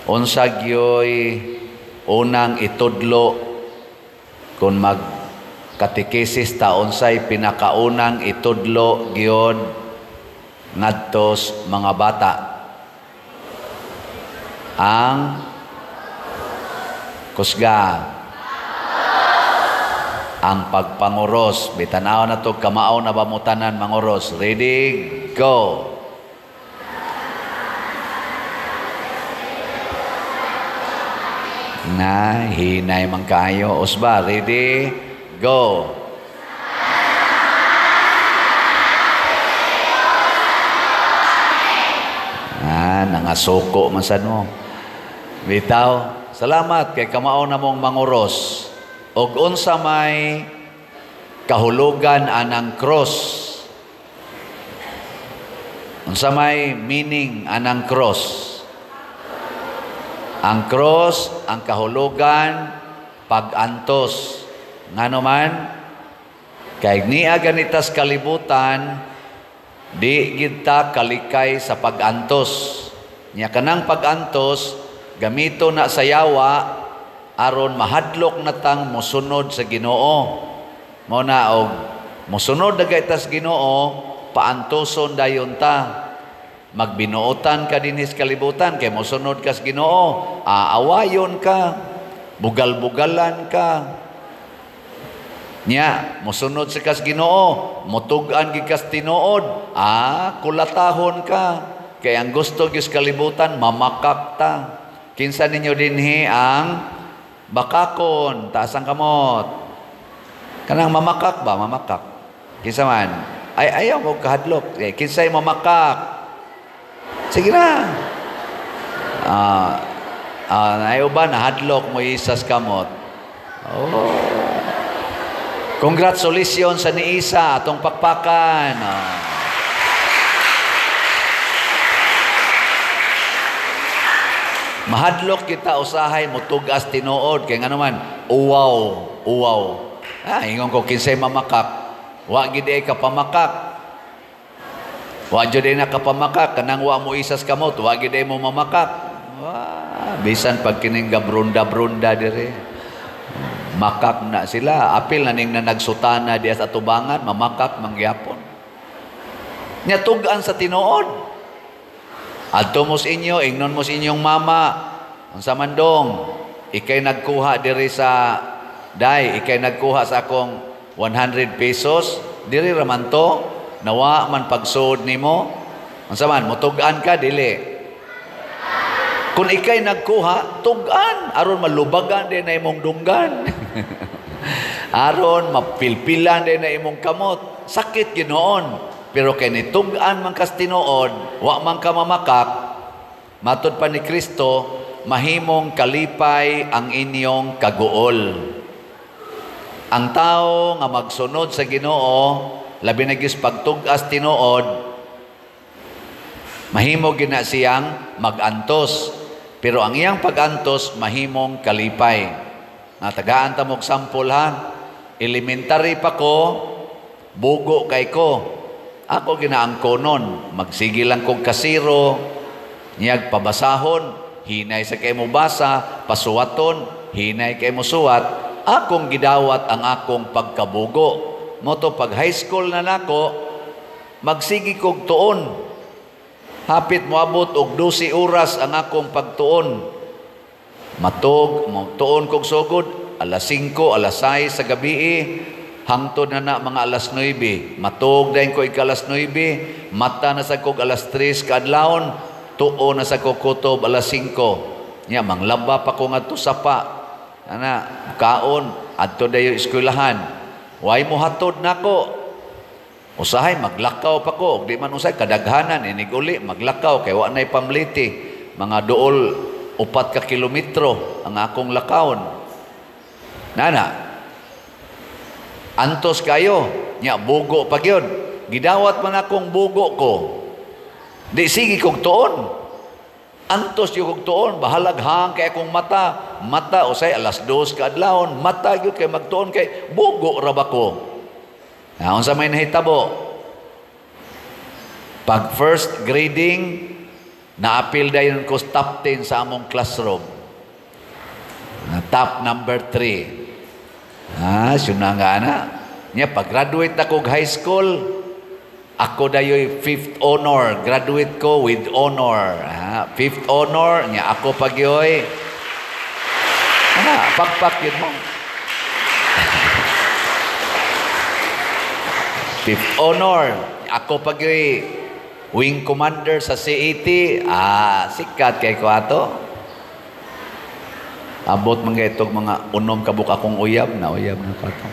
Unsa gyoy unang itudlo kung magkatekesis ta, unsay pinakaunang itudlo gyud ngadtos mga bata? Ang kusga, ang pagpanguros. Bitanaw na to, kamao na ba mo tanan manguros? Ready, go! Na, hinay man kaayo. Usba, ready, go! Ah, nangasuko man sad mo. Bitaw, salamat kay kamao na mong manguros. Og unsa may kahulugan anang cross? Unsa may meaning anang cross? Ang cross, ang kahulugan, pag-antos. Ngano man, kay niya ganitas kalibutan, di gid ta kalikay sa pag-antos. Nya kanang pag-antos, gamito na sa yawa, aron mahadlok na tang mosunod sa Ginoo. Mao na og mosunod na gaytas Ginoo, paantoson dayon ta. Magbinuotan ka dinhis kalibutan kay mosunod kas Ginoo, aawayon ka, bugal-bugalan ka. Nya mosunod sa kas Ginoo, motug-an gid kas tinuod, kulatahon ka. Kay ang gusto gyud kalibutan mamakak ta. Kinsa ninyo dinhi ang bakakon, taas ang kamot. Kanang mamakak ba, mamakak? Kinsa man? Ay, ayaw ko kahadlok. Eh, kinsay mamakak? Sige na. Ayaw ba nahadlok mo isas kamot? Oh. Congratulations sa niisa atong pakpakan. Mahadlok kita usahay motugas tinuod kay ngano man uwaw, uwaw. Ingon ko kinsay mamakak. Wa gid ay kapamakak. Wa jud ay nakapamakak kanang wa mo isas kamot, wa gid ay mo mamakak. Wa bisan pag kining gabrunda-brunda dire. Makak na sila, apil na ning nanagsutana diya sa atubangan, mamakak mangyapon. Nya tug-an sa tinuod. Adto mo sa inyo, ingnon mo sa inyong mama, unsa man dong, ikay nagkuha diri sa day, ikay nagkuha sa akong 100 pesos, diri ra man to, nawa man pagsuod nimo. Unsa man, motug-an ka dili? Kung ikay nagkuha, tug-an aron malubagan din na imong dunggan. Aron mapilpilan din na imong kamot. Sakit ginoon. Pero kay nitug-an man kas tinuod, wa man ka mamakak, matud pa ni Kristo, mahimong kalipay ang inyong kaguol. Ang tao nga magsunod sa Ginoo, labi na gyud pagtug-as tinuod, mahimo gina siyang magantos. Pero ang iyang pagantos mahimong kalipay. Natagaan ta mog sample ha. Elementary pa ko, bugo kay ko. Ako ginaangkonon, magsige lang kog kasiro, niyag pabasahon, hinay sa kay mo basa, pasuwaton, hinay kay mo suwat, akong gidawat ang akong pagkabugo. Moto pag high school na nako, magsige kog tuon. Hapit moabot og 12 oras ang akong pagtuon. Matog, tuon kog sugod, alas 5, alas 6 sa gabi, hangtod na na mga alas 9. Matog dayon ko ika alas 9, mata na sa kog alas 3 kaadlawon, tuo na sa kog kutob alas 5. Nya manglaba pa ko ngadto sapa. Ana, kaon adto dayo eskwelahan. Way mo hatod nako. Usahay maglakaw pa ko, og di man usahay kadaghanan inig uli maglakaw kay wa nay pamliti. Mga duol 4 ka kilometro ang akong lakawon. Nana, antos kayo, nya bugo pa gyud. Gidawat man akong bugo ko. Di sige kog tuon. Antos gyud kog tuon, bahalag hang kay akong mata. Mata usay alas 2 kaadlawon, mata gyud kay magtuon kay bugo ra ba ko. Na unsa may nahitabo? Pag first grading, Naapil dayon ko top 10 sa among classroom. Top number 3. Ah, syuna nga na. Nya pag-graduate ako high school, ako dayoy fifth honor. Graduate ko with honor. Ah, fifth honor, nya ako pagyoy. Ana, pakpak yun mo. Fifth honor. Ako pagyoy wing commander sa CAT. Ah, sikat kay ko ato. Abot mga itong mga unom kabuk akong uyab. Na uyab na ko ato.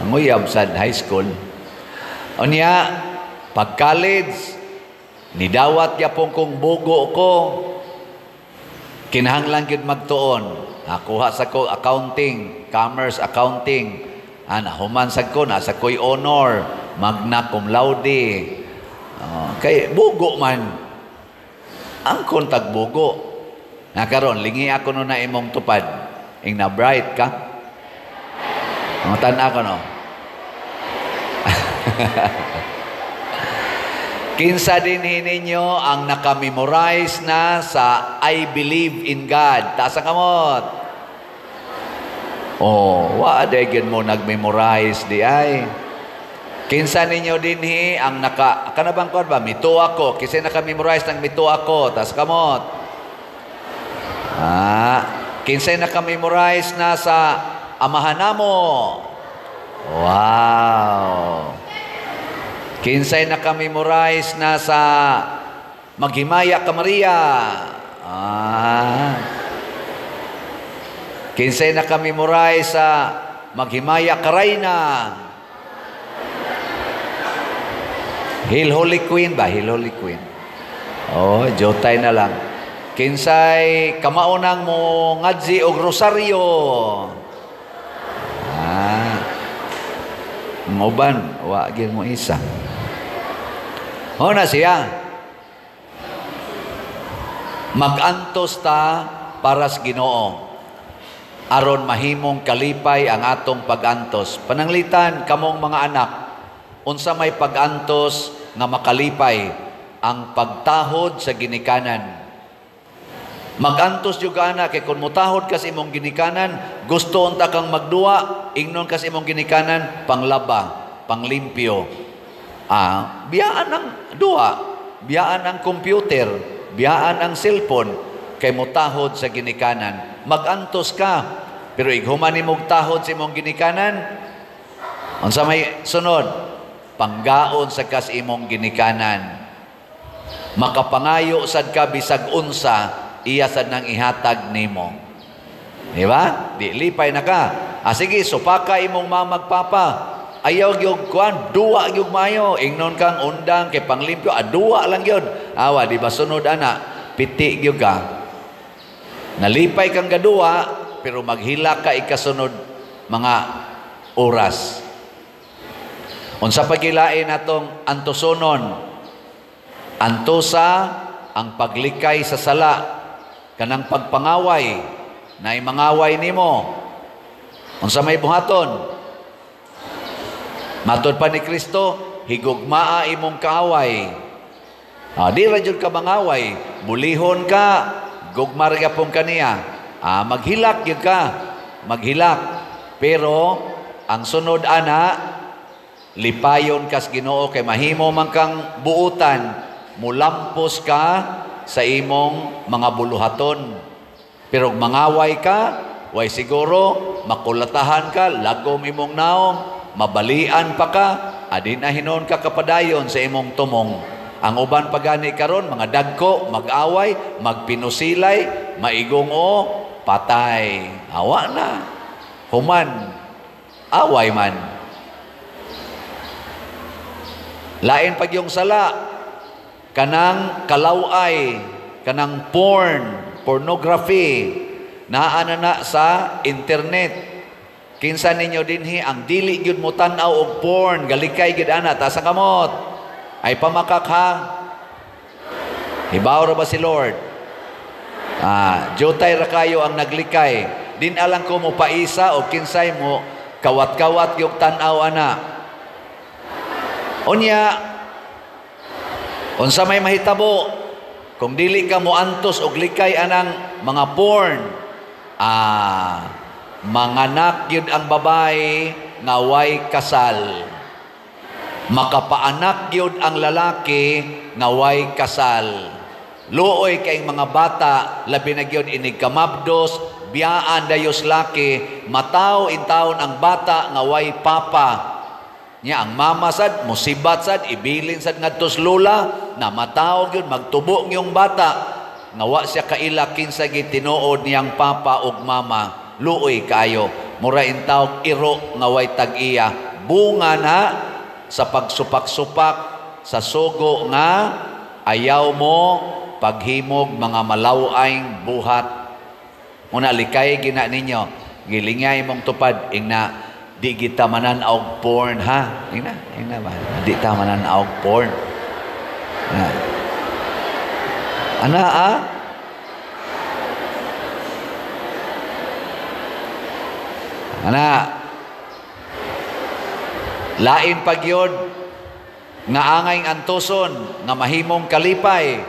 Ang uyab sa high school. Unya, pag college, nidawat yapong kong bugo ko, kinahanglan gyud magtuon. Nakuha sa ko accounting, commerce accounting. Ah, nahuman sad ko, nasa ko'y honor, magna cum laude. Kay bugo man. Ang kontag bugo. Na karon lingi ako no na imong tupad. Ing na bright ka. Ang tan-a ko no. Kinsa dinhi ninyo ang nakamemorize na sa I Believe in God? Taas ang kamot. Oh, wa day gyud mo nagmemorize di ay. Kinsa ninyo dinhi ang naka kana bang kuan ba mito ako? Kinsa nakamemorize ng mito ako? Taas kamot. Ah, kinsa nakamemorize na sa Amahan namo? Wow. Kinsay nakamemorize na sa Maghimaya ka Maria? Ah. Kinsay nakamemorize sa Maghimaya ka Reyna? Hail Holy Queen ba? Hail Holy Queen. Oh, jotay na lang. Kinsay kamaunang mo ngadzi og rosaryo? Ah. Nguban, wa gyud mo isa. Ho na siya. Magantos ta para sa Ginoo. Aron mahimong kalipay ang atong pagantos. Pananglitan kamong mga anak, unsa may pagantos nga makalipay? Ang pagtahod sa ginikanan. Magantos jud ka ana kay kun motahod ka sa imong ginikanan, gusto unta kang magduwa, ingnon ka sa imong ginikanan panglaba, panglimpyo. Ah, biyaan ang duwa, biyaan ang computer, biyaan ang cellphone kay motahod sa ginikanan. Magantos ka, pero ighuman nimog tahod sa imong ginikanan, unsa may sunod? Panggaon sa kas imong ginikanan. Makapangayo sad ka bisag unsa, iya sad nang ihatag nimo. Di ba? Di lipay na ka. Ah, sige, supaka imong mamag papa. Ayaw gyud kuan, duwa gyud maayo. Ingnon kang undang kay panglimpyo, ah, duwa lang gyud. Awa, di ba sunod ana, piti gyud ka. Nalipay kang gaduwa, pero maghila ka ikasunod mga oras. Unsa pagilain atong antosonon? Antosa ang paglikay sa sala, kanang pagpangaway, na imangaway nimo. Unsa may buhaton? Matod pa ni Kristo, higugmaa imong kaaway. Ah, di ra jud ka mangaway, bulihon ka, gugma ra gyapon kaniya. Ah, maghilak gyud ka, maghilak. Pero ang sunod ana, lipayon kas Ginoo kay mahimo man kang buutan, mulampos ka sa imong mga buluhaton. Pero mangaway ka, way siguro makulatahan ka, lagom imong naong, mabalian pa ka, adin na hinon ka kapadayon sa imong tumong. Ang uban pagani karon mga dagko, mag-away, magpinusilay, maigong o patay. Awa na. Human, away man. Lain pag yung sala, kanang kalaway, kanang porn, pornography, naa na na sa internet. Kinsa ninyo dinhi ang dili gyud mo tan-aw og porn, galikay gyud ana, taas ang kamot. Ay pamakak ha. Hibaw ra ba si Lord? Ah, jutay ra kayo ang naglikay. Din alang ko mo paisa o kinsay mo kawat-kawat yung tan-aw ana. Unya, Unsa may mahitabo kung dili ka moantos og likay anang mga porn? Manganak gyud ang babae nga way kasal. Makapaanak gyud ang lalaki nga way kasal. Luoy kay mga bata, labi na gyud inig kamabdos, biyaan dayos laki, mataw intawon ang bata nga way papa. Nya ang mama sad musibat sad, ibilin sad ngadto sa lola, na mataw gyud magtubo ngiyong bata nga wa siya kaila kinsa gitinuod niyang papa ug mama. Luoy kaayo, mura intawog iro nga way tag-iya. Bunga na sa pagsupak-supak sa sugo nga ayaw mo paghimog mga malawayng buhat. Muna likay gina ninyo, gilingay mong tupad, ingna di kita manan-aw porn, ha? Ingna, ingna ba? Di ta manan-aw porn. Na. Ana ah? Ana. Lain pagyod nga angay antuson nga mahimong kalipay.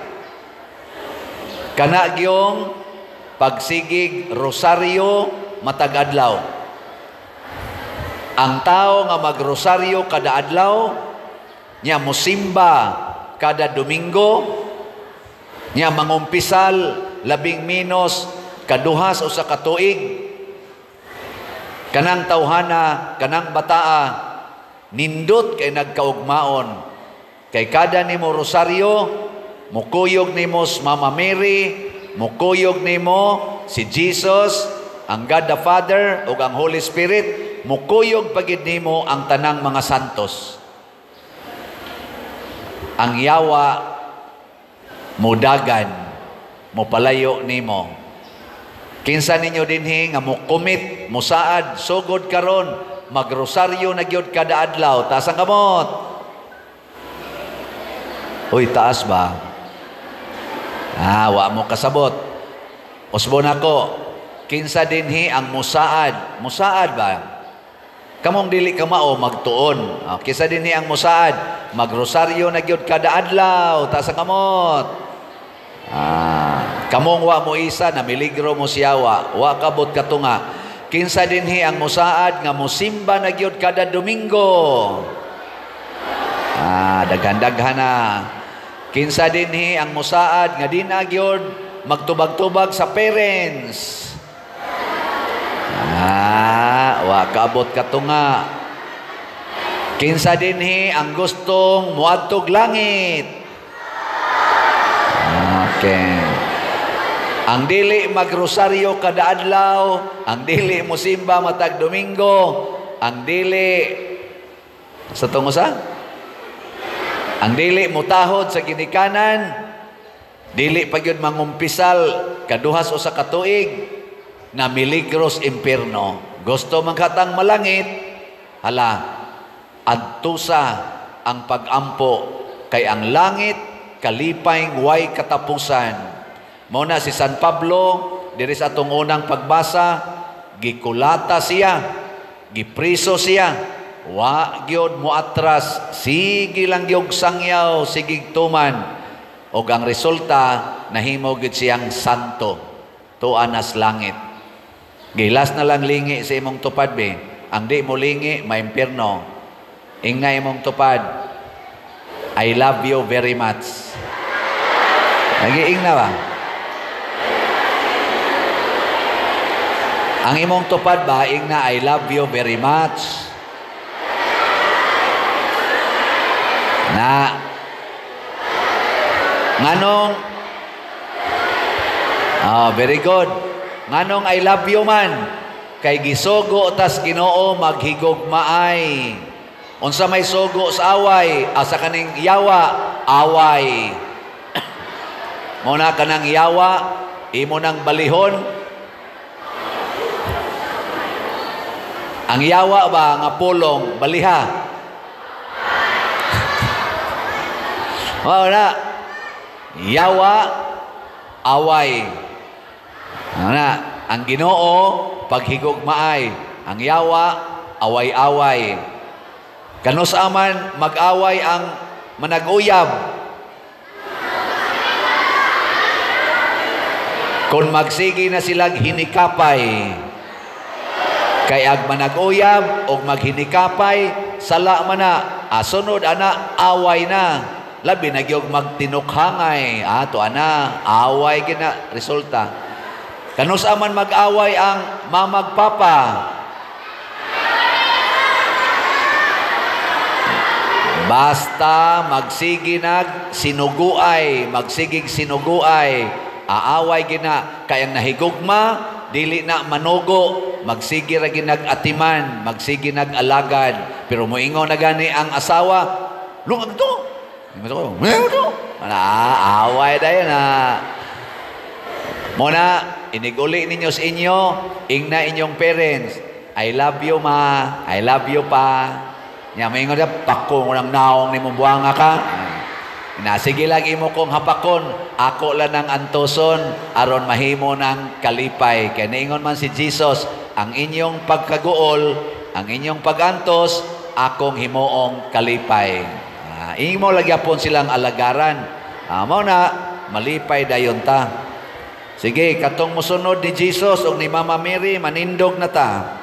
Kana gyong pagsigig rosaryo matag adlaw. Ang tao nga magrosaryo kada adlaw, nya mosimba kada Domingo, nya mangumpisal labing minos kaduhas o sa katuig, kanang tawhana, kanang bataa, nindot kay nagkaugmaon. Kay kada nimo rosaryo, mukuyog nimo si Mama Mary, mukuyog nimo si Jesus, ang God the Father ug ang Holy Spirit, mukuyog pagid nimo ang tanang mga santos. Ang yawa mudagan, mupalayo nimo. Kinsa ninyo dinhi nga mukumit, musaad, sugod karon, magrosaryo na gyud kada adlaw, taas ang kamot. Uy, taas ba? Ah, wa mo kasabot. Usbon ako, kinsa dinhi ang musaad? Musaad ba? Kamong dili ka mao magtuon. Kinsa dinhi ang musaad? Magrosaryo na gyud kada adlaw, taas ang kamot. Ah, kamong wa mo isa na miligro mo siyawa, wa kabot katunga. Kinsa dinhi ang musaad nga musimba na gyud kada Domingo? Ah, daghan-daghan na. Kinsa dinhi ang musaad nga di na gyud magtubag-tubag sa parents? Ah, wa kaabot katunga. Kinsa dinhi ang gustong muadtog langit? Okay. Ang dili magrosaryo kada adlaw, ang dili musimba matag Domingo, ang dili sa tungo sa? Ang dili mutahod sa ginikanan, dili pa gyud mangumpisal kaduhas o sa katuig, na miligros impierno. Gusto mangkatang malangit, hala, adtusa ang pagampo kay ang langit kalipay way katapusan. Mao na si San Pablo diri sa atong unang pagbasa, gikulata siya, gipriso siya, wa gyud moatras, sige lang gyud sangyaw, sige tuman. Og ang resulta, nahimo gyud siyang santo, tuan as langit. Gilas na lang lingi sa imong tupad be. Ang di mo lingi, maimpierno. Ingna imong tupad, I love you very much. Nagiing na ba? Ang imong tupad ba, ingna, I love you very much. Na. Nganong? Oh, very good. Nganong I love you man? Kay gisugo tas Ginoo maghigugmaay. Unsa may sugo sa away? Asa kaning yawa, away. Muna kanang yawa, imo nang balihon. Ang yawa ba nga pulong baliha? Wala. Yawa, away. Ana, ang Ginoo paghigugmaay, ang yawa away-away. Kanus aman mag-away ang manag-uyab. Kung magsige na silag hinikapay, kay ag manag-uyab og maghinikapay, sala man na, sunod ana, away na. Labi na gyud magtinukhangay, ato ana, away gina resulta. Kanus-a man mag-away ang mamagpapa? Basta magsige nag sinuguay, magsigig sinuguay, aaway gina, kay ang nahigugma dili na manugo, magsige ra ginag atiman, magsige nag alagad. Pero moingon na gani ang asawa, lungag to. Ana, away dayon na. Muna, iniguli ninyo sa inyo, ingna inyong parents, "I love you, Ma, I love you, Pa." Nya moingon siya, "Pako mo ng naong ni mong buwanga ka." Na sige lang, imo kong hapakon, ako lang ng antoson aron mahimo ng kalipay. Kay niingon man si Jesus, "Ang inyong pagkaguol, ang inyong pagantos, akong himuong kalipay." Imo lagyapon silang alagaran. Mao na malipay dayon ta. Sige, katong musunod ni Jesus ug ni Mama Mary, manindog na ta.